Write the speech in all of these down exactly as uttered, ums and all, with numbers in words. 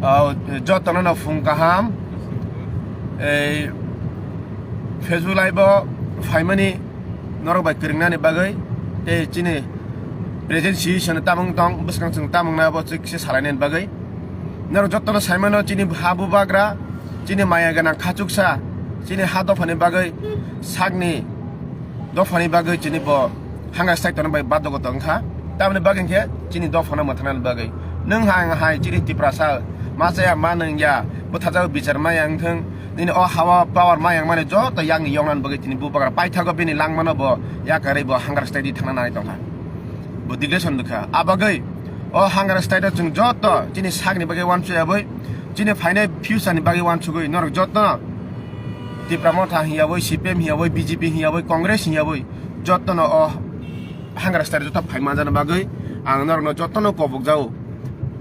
Oh, jotono no phung kaham. Ei Facebook live o phaimani norok bai kwrwngnani bagwi tei chini present situation tamung tong bwskang chwng tamung na bo chwkse salainani bagwi. Norok jotono saimano chini ha bubagra, chini maya gwnang khachuksa, chini ha dophani bagwi sakni dophani bagwi chini bo hanga stai tongna bai badogota wngkha. Tamni bagwi khe chini dophano mwthangnani bagwi. Nwng hai hai chini Tiprasa ma chaya ma nwng ya bwtharjak bichar ma yang thung. Nini o hawa power ma yang mani joto yakni yoknani bagwi tini bubagra paithago bini langmano bo yakarwi bo hanga stai di thangna nai tongkha. Bo declaration dukha. Abagwi o hanga stai do chwng joto chini sakni bagwi wansuk abwi chini phainai future ni bagwi wansugwi norok joto Tipra Motha hiya boi, C P M hiya boi, B J P hiya boi, Congress hiya boi, jotono o hangra style joto phai manjana bagwi ang norokno jotono kobok jao.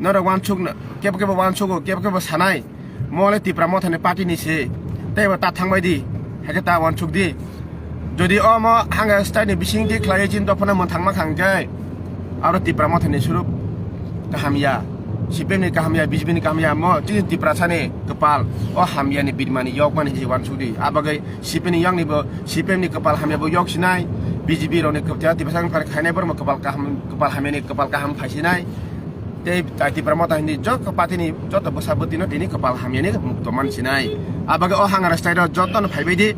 Norok wansuk kebo kebo wansugo, kebo kebo sanai, mo le Tipra Mothani party ni se, tei bo ta thangbai di, hake ta wansuk di. Jodi o mo hangra style ni bising di khlai chin dophano mwthangma khang khe, aro Tipra Mothani surup kaham ya, C P M ni kaham ya, B J P ni kaham ya, mo chini Tiprasa ni kwpal o hamya ni birmani yokmani je wansuk di. Abagwi C P M ni yakni bo, C P M ni kwpal hamya bo yok sinai, B J P rokni kwpal, Tiprasa wngkha khainai borok kwpal kaham, kwpal hamya ni kwpal kaham phai sinai. Tei tai Tipra Motha hindi joto party ni joto bwsa bwtwi no tini kwpal hamya ni mukto man sinai. Abagwi o hangra style o joto no phaibai di.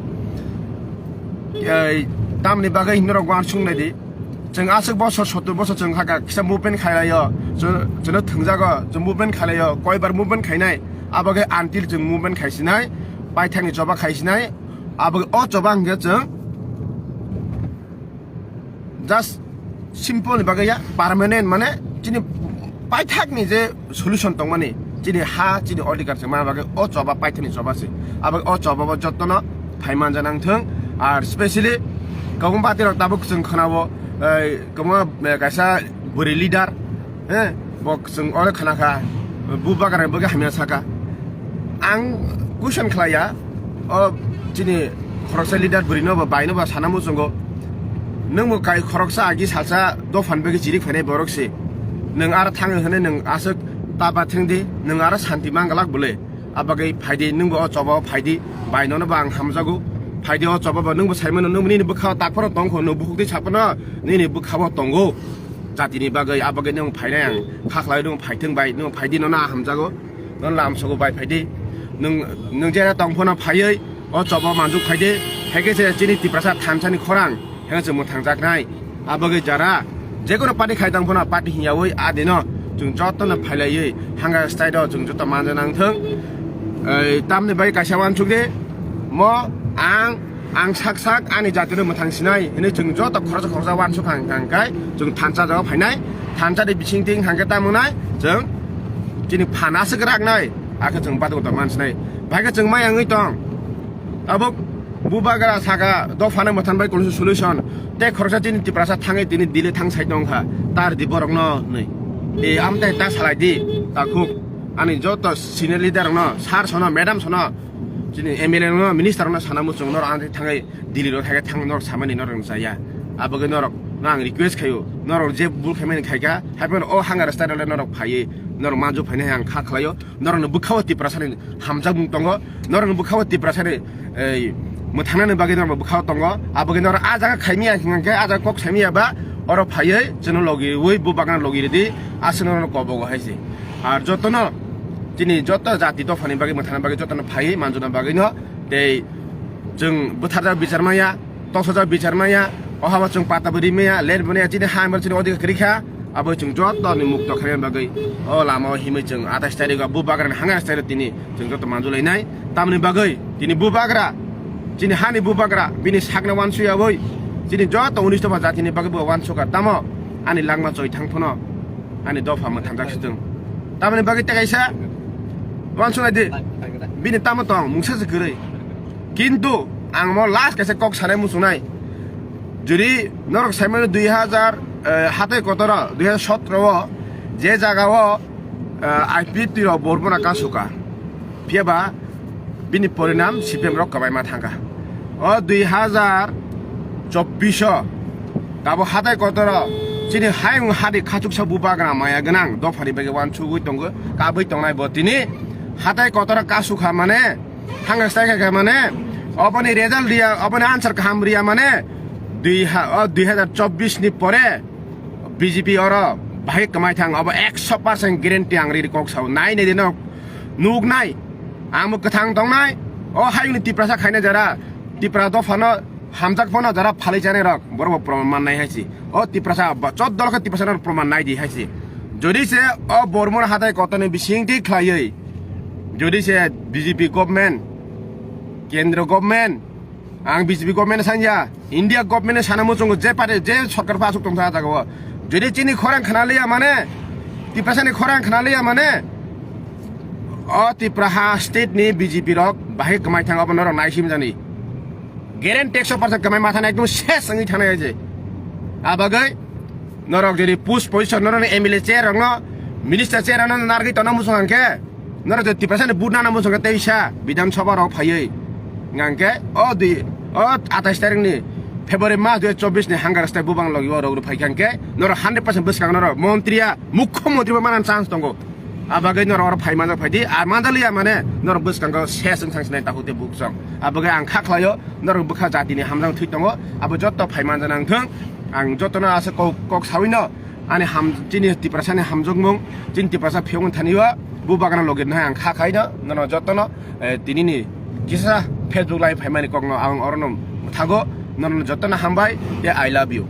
Ei, tamni bagwi hindi rok wansuk nai di. Chwng aswk bosor, sottor bosor chwng hakha kisa movement khailai o. Chwng, chwngno thwngjago, chwng movement khailai o. Koibar movement khainai. Abagwi until chwng movement khaisinai, paithakni choba khaisinai. Abo o choba hwnkhe chwng just simple ni bagwi ya, permanent mane chini paithakni je solution tongmani, chini ha, chini odhikar se mana bagwi o choba paithakni choba se. Abo o choba bo jotono phai manja nang thung. Ar specially kwbangma party rok tabuk chwng khwnao, ei, kwbangma, eh, kaisa bwrwi leader, eh, bo chwng oro khna kha, bubagra bagwi hamya saka. Ang question khlaiya, o chini khoroksa leader bwrwi no bo bai no bo sana muchungo. Nwng bo kai khoroksa agi salsa dophan bagwi chiri khainai borok se. Nwng aro thang hwnwi nwng aswk ta bathwng di, nwng aro santi manglak bole. Abagwi phaidi, nwng bo o choba o phaidi, bai nono bo ang hamjago. Phaidi o choba bo nwng bo saimano, nwng nini bwkha o takphano tongkho, nwng bukhuk twi saphano nini bwkha o tongo. Jatini bagwi, abagwi nwng phainai ang kha khlai, nwng phaithwng bai, nwng phaidi nono a hamjago. Nono lamsogo bai phaidi. Nwng, nwng jera tongphano phaiwi o choba manjuk phaidi. Haikhe se chini Tiprasa thansa ni khorang. Heno chwng mwthangjaknai. Abagwi jara jekono party khai tong phano party hiyawi adino chwng jotono phailaiwi hanga style o chwng joto manja nangthwng. Ei, tamni bai kaisa wansuk de mo ang, ang sak sak ani jatino mwthang sinai hwnwi chwng joto khoroksa khoroksa wansuk hang hang kai chwng thansa jaga phainai. Thansa de bising ting hangke tamo nai chwng chini phan aswk raknai, akhe chwng badugo tong mansinai. Bai khe chwng mai wngwi tong. Abo bubagra saka dophano mwthan bai kunsu solution. Tei khoroksa chini Tiprasa thangwi tini Delhi thang sai tongkha. Tar di borokno hwnwi. E, amtai ta salai di, takhuk. Ani joto senior leader rokno, sir sono, madam sono, chini M L A rokno, minister rokno sana muchung norok amtai thangwi Delhi rok thangwi thang norok samani norok chaya. Abagwi norok no ang request khaio. Norok je bul khaimani khaika, haiphano o hanga rasta rok norok phaiwi norok manju phainai ang kha khlaio. Norokni bwkha o Tiprasani hamjakmung tongo, norokni bwkha o Tiprasani, ei, mwthangnani bagwi norokni bwkha o tongo. Aboni norok a jaga khaimiya hingkhe, a jaga kok saimiya ba, oro phaiwi chwngno logi rwui, bubagrano logi rwdi, aswk norokno kobogo hai se. Ar jotono chini joto jati dophani bagwi, mwthangna bagwi jotono phaiwi manjuna bagwino tei chwng bwtharjak bichar maya. Toksajak bichar maya, o habo chwng pata bo ri maya, let bo maya, chini ha hwnba chini odhikar kwrwi kha, abo chwng joto ni mukto khaina bagwi o lama o himwi chwng atais tarikh o bubagra ni hanga style o tini chwng joto manjulai nai. Tamoni bagwi tini bubagra, chini hani bubagra, bini sakno wansui aboi, chini joto unis dopha jati ni bagwi bo wansukha, tamo ani langma choi thang phano ani dopha mwthang jak sitwng. Tamoni bagwi tei kaisa wansuknai di, bini tamo tong mungsa se kwrwi. Kintu ang mo last kaisa kok sanai muchungnai. Jodi norok saimano dui hazar, eh, hatai kotoro, dui hazar sotro o je jaga o, eh, I P F T rok Bormona kasuka. Phiya ba bini porinam C P M rok kwbaima thangkha. O dui hazar chobbish o tabo hatai kotoro Chini hayung hadi khachuksa bubagra maya gwnang dophani bagwi wansugwi tongo, kabwi tongnai bo tini hatai kotora kasukha mane, hanga stai kha mane, oboni result riya, oboni answer kaham riya mane, dui ha, o dui hazar chobbish ni pore B J P oro bahai kwmai thang, obo ekso percent guarantee ang riri kok sao, nai nai dino nuk nai, ang bo kwthang tongnai, o hayungni Tiprasa khaina jara, Tipra dophano hamjak phano jara phalwi chanai rok, borok bo proman mannai hai si. O Tiprasa ba choddo lokho Tiprasa no proman nai di hai si. Jodi se o Bormon hatai kotoni bising di khlaiwi, jodi se B J P government, kendro government, ang B J P government sanya, India government sana muchungo je party je sorkar pa asuk tongsa jaga o. Jodi chini khorang khna liya mane, Tiprasa ni khorang khna liya mane, o Tipraha state ni B J P rok bahai kwmai thang, obo norok naisim jani. Guarantee ekso percent kwmai mathana ekdom ses wngwi thanai je. Abagwi norok jodi post position norok M L A chair rokno, minister chair rokno nargwi tongna muchung hwnkhe, norok je Tiprasa ni vote nana muchung khe teisa Bidhan Sabha rok phaiwi. Hwnkhe o dui, o atais tarik ni February mas dui hazar chobbish ni hangar stai bubang logi o rok phai kha hwnkhe norok hundred percent bwskang norok montri ya, mukho montri bo manani chance tongo. Abagwi norok oro phai manjak phai di, ar manjak liya mane norok bwskango ses wng thang sinai takhuk tei buksong. Abagwi ang kha khlaio, norok bwkha jatini hamjak thwi tongo, abo jotto phai manja nang thung. Ang jottono asa kok, kok sawino ani ham, chini Tiprasani hamjakmung, chini Tiprasa phiyokni thani o bubagano logi nai ang kha khaino, norok jottono, eh, tinini kisa Facebook live phaimani kokno ang orono thago, norok jottono hambai, tei I love you.